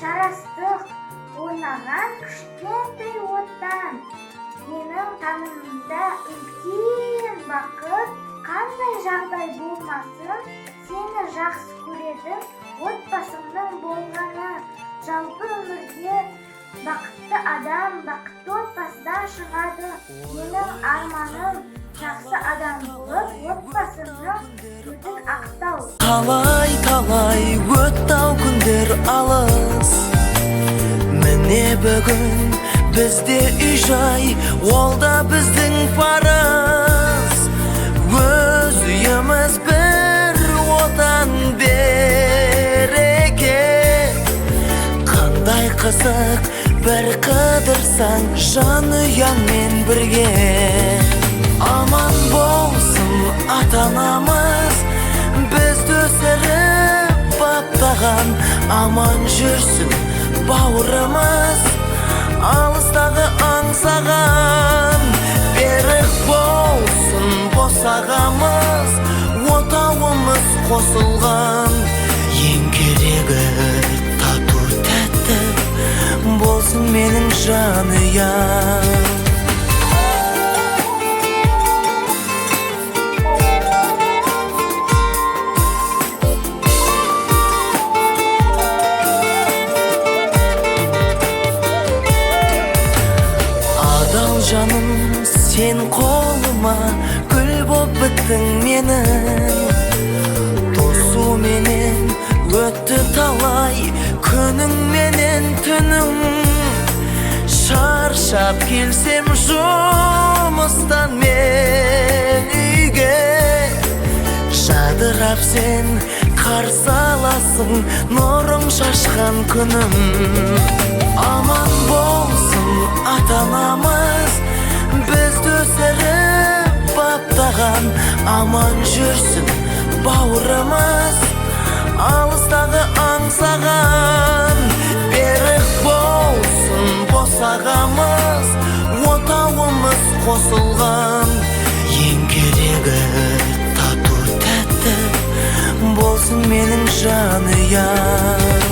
Жарастық орнаған кішкентай отан. Менің танымымда үлкен бақыт, қандай жағдай болмасын, сені жақсы көретін отбасыңның болғаны. Жалпы өмірде бақытты адам бақытты отбасыдан шығады. Менің арманым жақсы адам болып, отбасымның үмітін ақтау. Талай талай өтті ау күндер алыс. Міне бүгін бізде үй жай, ол да біздің парыз. Өз үйіміз бір отан береке. Қандай қызық бір қыдырсаң жанұяңмен бірге. Аман болсын ата-анамыз, бізді өсіріп баптаған. Аман жүрсін бауырымыз, алыстағы аңсаған. Берік болсын босағамыз, отауымыз қосылған. Ең керегі тату тәтті болсын менің жанұям. Адал жаным, сен қолыма гүл боп біттің менің. Тосуменен өтті талай күнің менен түнің. Шаршап келсем жұмыстан мен үйге, жадырап сен қарсы аласың нұрың шашқан күнім. Аман болсын ата-анамыз, бізді өсіріп баптаған. Аман жүрсін бауырымыз, алыстағы аңсаған. Берік болсын босағамыз, отауымыз қосылған. Ең керегі тату тәтті болсын менің жанұям.